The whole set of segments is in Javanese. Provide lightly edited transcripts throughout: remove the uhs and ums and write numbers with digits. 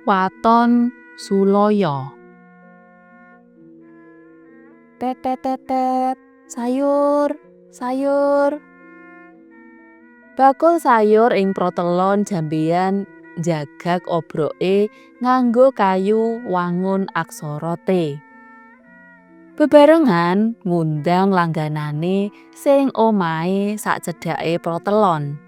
Waton Suloyo. Tet tet tet tet, sayur, sayur. Bakul sayur ing protelon Jambean njagag obroke nganggo kayu wangun aksara T. Bebarengan ngundang langganane sing omahe sacedhake protelon.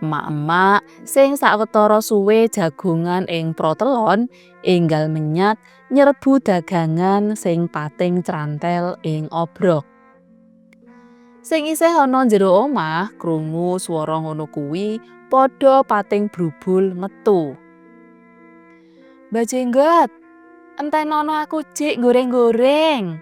Emak-emak sing sawetara suwe jagongan ing protelon enggal menyat nyerbu dagangan sing pating crantel ing obrok. Sing isih ana njero omah krungu swara ngono kuwi padha pating brubul metu. Mbah Jenggot, entenono aku jik goreng-goreng.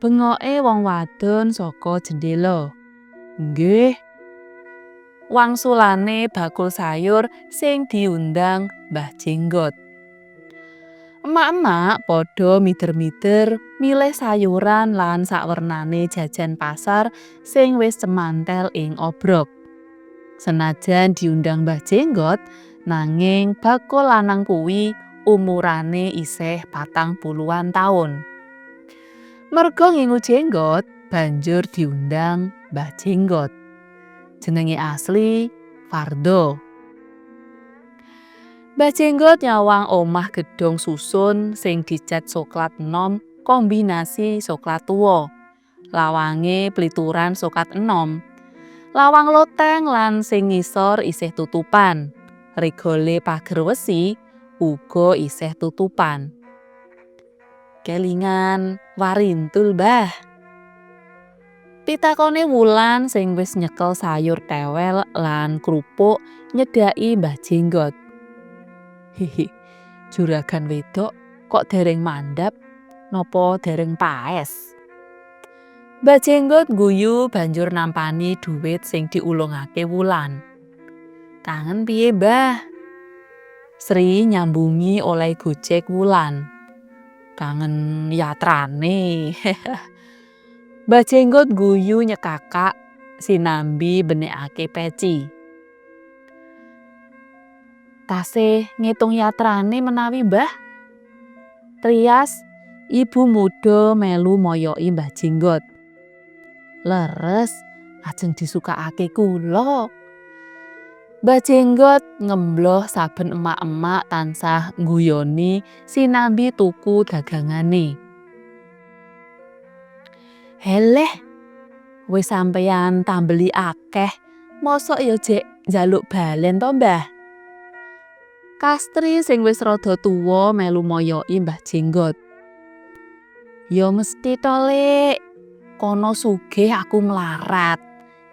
Bengoke wong wadon saka jendela. Nggih. Wangsulane bakul sayur sing diundang Mbah Jenggot. Emak-emak padha mider-mider milih sayuran lan sawernane jajan pasar sing wis cemantel ing obrok. Senajan diundang Mbah Jenggot, nanging bakul lanang kuwi umurane isih 40-an taun. Merga ngingu jenggot, banjur diundang Mbah Jenggot. Jenenge asli Fardo. Mbah Jenggot nyawang omah gedhong susun sing dicat soklat enom kombinasi soklat tuwa. Lawange plituran soklat enom. Lawang loteng lan sing ngisor isih tutupan. Regole pager wesi uga isih tutupan. Kelingan warintul, Mbah? Pitakone Wulan sing wis nyekel sayur tewel lan krupuk nyedhaki Mbah Jenggot. Hihi, juragan wedok kok dereng mandhap napa dereng paes? Mbah Jenggot ngguyu banjur nampani dhuwit sing diulungake Wulan. Kangen piye, Mbah? Sri nyambungi oleh gojek Wulan. Kangen yatrane. Mbah Jenggot ngguyu nyekakak sinambi mbenekake peci. Tasih ngitung yatrane menawi, Mbah? Trias, ibu muda melu moyoki Mbah Jenggot. Leres, ajeng disukakake kula. Mbah Jenggot ngembloh saben emak-emak tansah ngguyoni sinambi tuku dagangane. Heleh, wis sampeyan tambeli akeh, mosok ya jek njaluk balen to, Mbah? Kastri sing wis rada tuwa melu moyoki Mbah Jenggot. Ya mesti to, Lik. Kono sugih aku mlarat.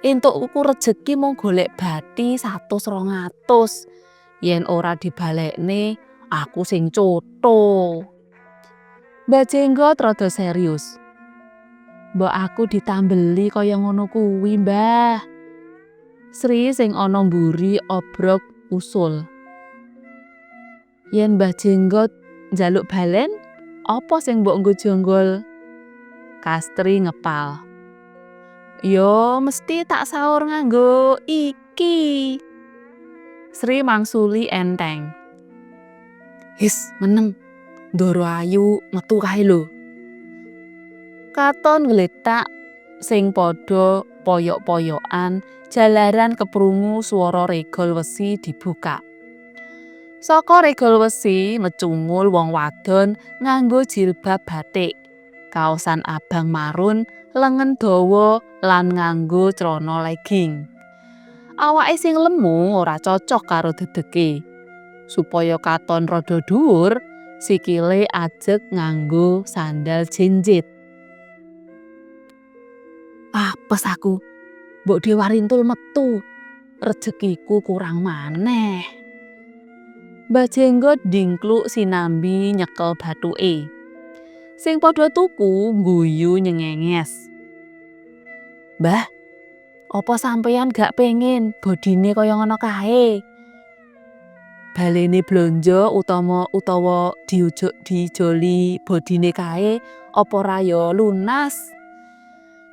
Entukku rejeki mung golek bathi 100 200. Yen ora dibalekne, aku sing cotho. Mbah Jenggot rada serius. Mbok aku ditambeli kaya ngono kuwi, Mbah. Sri sing ana mburi obrok usul. Yen Mbah Jenggot njaluk balen, apa sing mbok nggo jonggol? Kastri ngepal. Ya mesti tak saur nganggo iki. Sri mangsuli enteng. His, meneng. Ndoro ayu metu kae lho. Katon nggletak sing padha poyok-poyokan jalaran keprungu swara regol wesi dibuka. Saka regol wesi mecungul wong wadon nganggo jilbab batik, kaosan abang marun, lengen dawa lan nganggo clana legging. Awake sing lemu ora cocok karo dedege. Supaya katon rada dhuwur, sikile ajeg nganggo sandal jinjit. Apes aku, mbok Dewarintul metu, rejekiku kurang maneh. Mbah Jenggot ndingkluk sinambi nyekel bathuke. Sing padha tuku ngguyu nyengenges. Mbah, apa sampeyan gak pengen bodine kaya ngono kae? Balene blonjo utama utawa diujuk dijoli bodine kae apa ora ya lunas?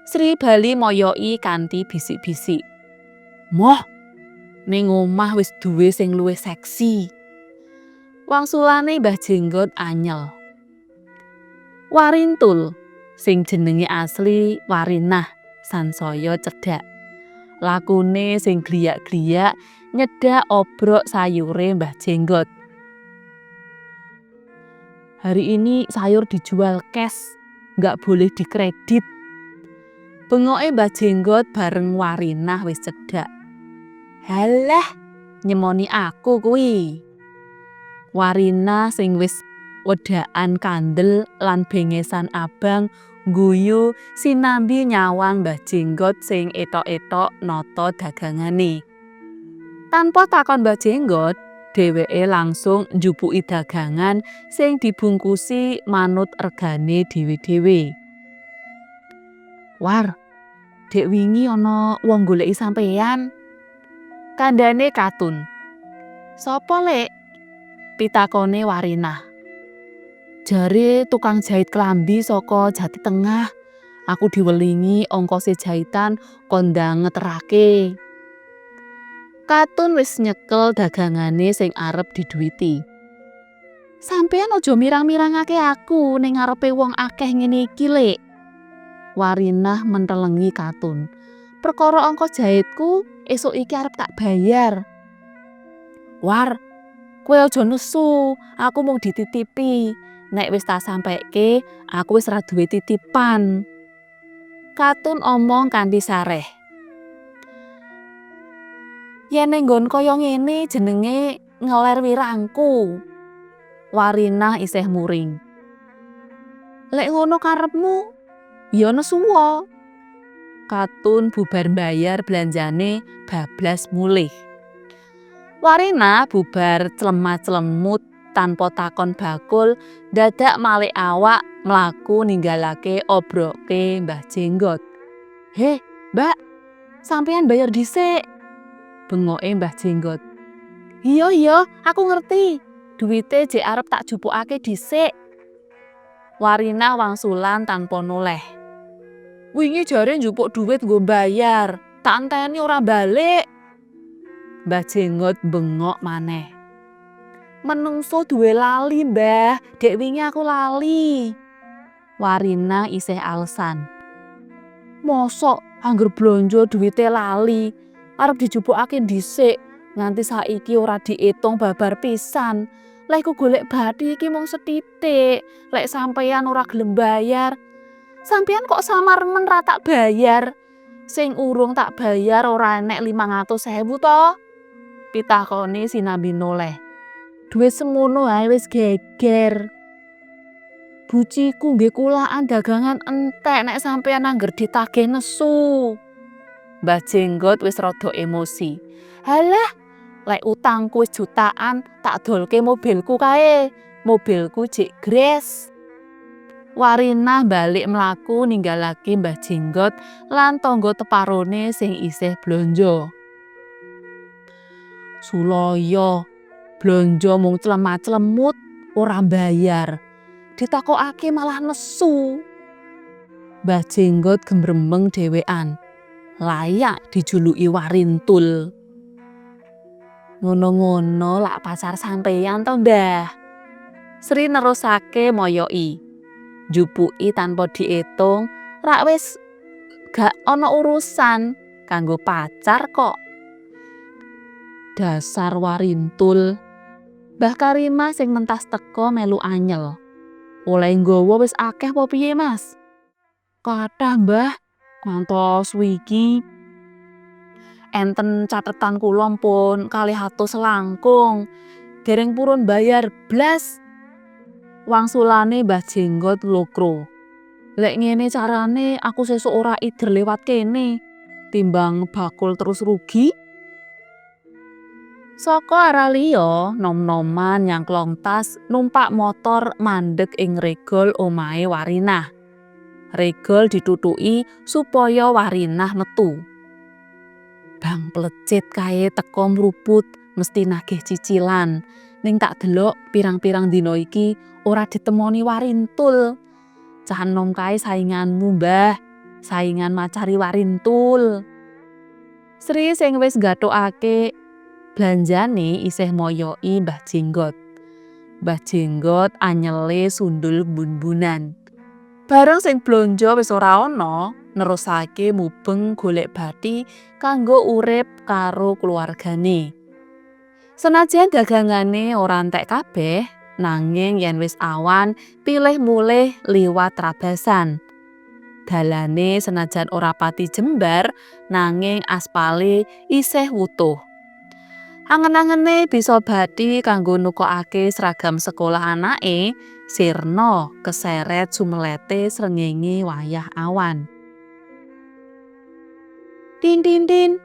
Sri bali moyoki kanthi bisik-bisik. Moh, ning omah wis duwe sing luwih seksi. Wangsulane Mbah Jenggot anyel. Warintul sing jenenge asli Warinah sansaya cedhak. Lakune sing gliyak-gliyak nyedak obrok sayure Mbah Jenggot. "Hari ini sayur dijual cash, nggak boleh dikredit," bengoke Mbah Jenggot bareng Warinah wis cedhak. "Halah, nyemoni aku kuwi." Warinah sing wis wedakan kandel lan bengesan abang ngguyu sinambi nyawang Mbah Jenggot sing ethok-ethok nata dagangane. Tanpa takon Mbah Jenggot, dheweke langsung njupuki dagangan sing dibungkusi manut regane dhewe-dhewe. "War, dek wingi ana wong goleki sampeyan," kandhane Katun. "Sapa, Lek?" pitakone Warinah. "Jare tukang jait klambi saka Jati Tengah. Aku diwelingi ongkose jaitan kon ndang ngeterake." Katun wis nyekel dagangane sing arep diduwiti. "Sampeyan aja mirang-mirangake aku ning ngarepe wong akeh ngene iki, Lek." Warinah mentelengi Katun. "Perkara ongkos jaitku esuk iki arep tak bayar." "War, kowe aja nesu, aku mung dititipi. Nek wis tak sampeke, aku wis ra duwe titipan." Katun omong kanthi sareh. "Yen ning nggon kaya ngene jenenge ngeler wirangku." Warinah isih muring. "Lek ngono karepmu, ya nesuwa." Katun bubar mbayar belanjane bablas mulih. Warinah bubar clemat-clemut tanpa takon bakul, dadak malik awak mlaku ninggalake obroke Mbah Jenggot. "He, Mbak, sampeyan bayar dhisik," bengoke Mbah Jenggot. Iya, aku ngerti. Duwite jek arep tak jupukake dhisik," Warinah wangsulan tanpa noleh. "Wingi jare njupuk dhuwit nggo mbayar, tak enteni ora balik." Mbah Jenggot bengok maneh. "Menungso duwe lali, Mbah, dek wingi aku lali." Warinah isih alesan. "Mosok angger blonjo duwite lali, arep dijupukake dhisik, nganti saiki ora diitung babar pisan. Lehku golek bathi iki mung sethithik, lek sampeyan ora gelem bayar. Sampeyan kok samar men ra tak bayar. Sing urung tak bayar ora enek 500.000 to?" pitakone sinambi noleh. "Dhuwit semono ae wis geger. Buciku nggo kulakan dagangan entek nek sampeyan angger ditagih nesu." Mbah Jenggot wis rada emosi. "Halah, lek utangku wis jutaan tak dolke mobilku kae. Mobilku jek gres." Warinah balik mlaku ninggalake Mbah Jenggot lan tangga teparone sing isih blonjo. "Sulaya, blonjo mung clemat-clemut ora mbayar. Ditakokake malah nesu." Mbah Jenggot gembremeng dhewean. Layak dijuluki Warintul. "Ngono-ngono lak pacar sampeyan to, Mbah?" Sri nerusake moyoki. "Njupuki tanpa diitung, rak wis gak ana urusan kanggo pacar kok." "Dasar Warintul." Mbah Karimah sing mentas teka melu anyel. "Oleh nggawa wis akeh apa piye, Mas?" "Kathah, Mbah, ngantos wiki. Enten catetan kula pun 200 langkung. Dereng purun bayar blas." Wangsulane Mbah Jenggot lokro. "Lek ngene carane aku sesuk ora ider lewat kene, timbang bakul terus rugi." Saka arah liya, nom-noman nyangklong tas numpak motor mandeg ing regol omahe Warinah. Regol dithuthuki supaya Warinah metu. "Bang plecit kae teka mruput mesti nagih cicilan. Ning tak delok pirang-pirang dina iki ora ditemoni Warintul. Cah enom kae sainganmu, Mbah. Saingan macari Warintul." Sri sing wis nggathukake blanjane isih moyoki Mbah Jenggot. Mbah Jenggot anyele sundul bun-bunan. Bareng sing blonjo wis ora ana, nerusake mubeng golek bathi kanggo urip karo keluargane. Senajan dagangane ora entek kabeh, nanging yen wis awan pilih mulih liwat Trabasan. Dalane senajan ora pati jembar, nanging aspale isih wutuh. Angen-angene bisa bathi kanggo nukokake seragam sekolah anake, sirna keseret sumelete srengenge wayah awan. Tin tin tin.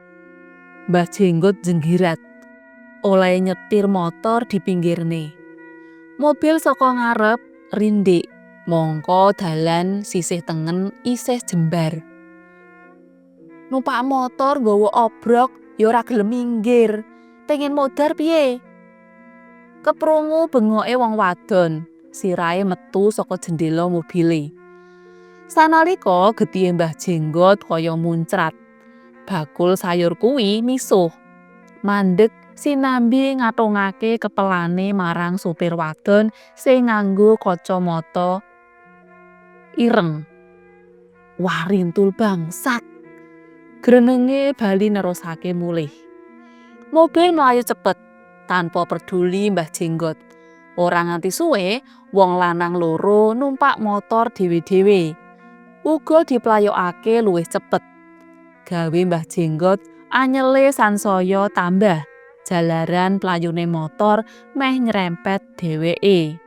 Mbah Jenggot jenggirat. Olehe nyetir motor dipinggirne. Mobil saka ngarep rindik, mangka dalan sisih tengen isih jembar. Numpak motor nggawa obrok ya ora gelem minggir. Pengen modar piye? Keprungu bengoke wong wadon, sirahe metu saka jendela mobile. Sanalika getihe Mbah Jenggot kaya muncrat. Bakul sayur kuwi misuh. Mandeg sinambi ngathungake kepelane marang sopir wadon sing nganggo kacamata ireng. Warintul bangsat. Grenenge bali nerusake mulih. Mobil mlayu cepet, tanpa peduli Mbah Jenggot. Ora nganti suwe, wong lanang loro numpak motor dhewe-dhewe. Uga diplayokake luwih cepet. Gawe Mbah Jenggot anyele sansaya tambah, jalaran playune motor meh nyrempet dheweke.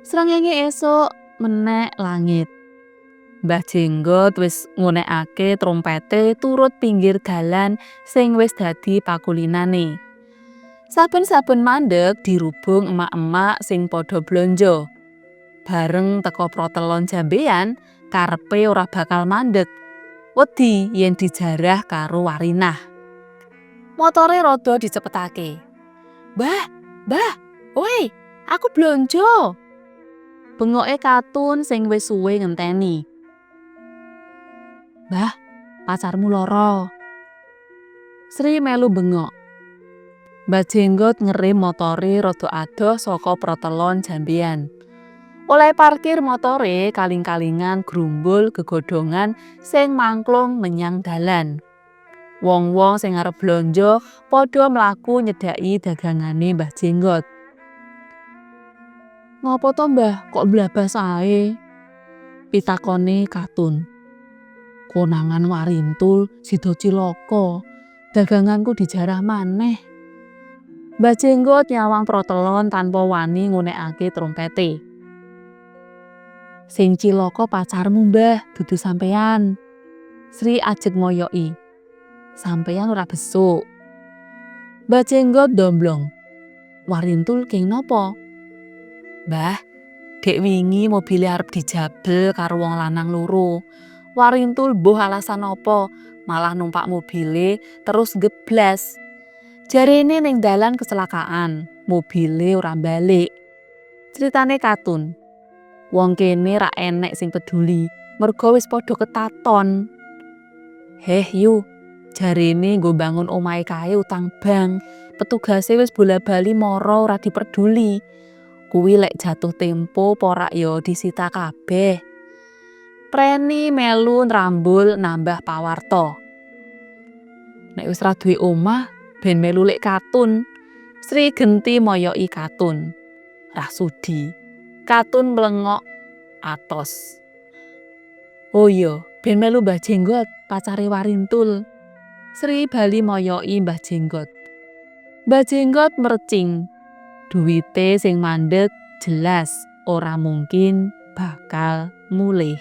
Srengenge esuk menek langit. Mbah Jenggot wis ngunekake trompete turut pinggir dalan sing wis dadi pakulinane. Saben-saben mandeg dirubung emak-emak sing padha blonjo. Bareng teka protelon Jambean, karepe ora bakal mandeg. Wedi yen dijarah karo Warinah. Motore rada dicepetake. "Mbah, Mbah, oi, aku blonjo." Bengoke Katun sing wis suwe ngenteni. "Mbah, pacarmu lara." Sri melu bengok. Mbah Jenggot ngerem motore rada adoh saka protelon Jambean. Oleh parkir motore kaling-kalingan grumbul gegodhongan sing mangklung menyang dalan. Wong-wong sing arep blonjo padha mlaku nyedhaki dagangane Mbah Jenggot. "Ngopo to, Mbah, kok mblabas ae?" pitakone Katun. "Konangan Warintul sida cilaka, daganganku dijarah maneh." Mbah Jenggot nyawang protelon tanpa wani ngunekake trompete. "Sing cilaka pacarmu, Mbah, dudu sampeyan." Sri ajeg moyoki. "Sampeyan ora besuk." Mbah Jenggot ndomblong. "Warintul keng napa?" "Mbah, dek wingi mobile arep dijabel karo wong lanang loro. Warintul mbuh alasan apa, malah numpak mobile terus geblas. Jarene ning dalan kecelakaan, mobile ora balik." Critane Katun. Wong kene rak enek sing peduli, merga wis padha ketaton. "Heh yu, jarene nggo mbangun omahe kae utang bank, petugase wis bola-bali mara ora diperduli. Kuwi lek jatuh tempo porak ya disita kabeh." Preni melu nrambul nambah pawarta. "Nek wis ra duwe omah, ben melu lek Katun." Sri genti moyoki Katun. Ra sudi. Katun mlengok atos. "Oh iya, ben melu Mbah Jenggot, pacare Warintul." Sri bali moyoki Mbah Jenggot. Mbah Jenggot mrecing. Duwite sing mandeg jelas ora mungkin bakal mulih.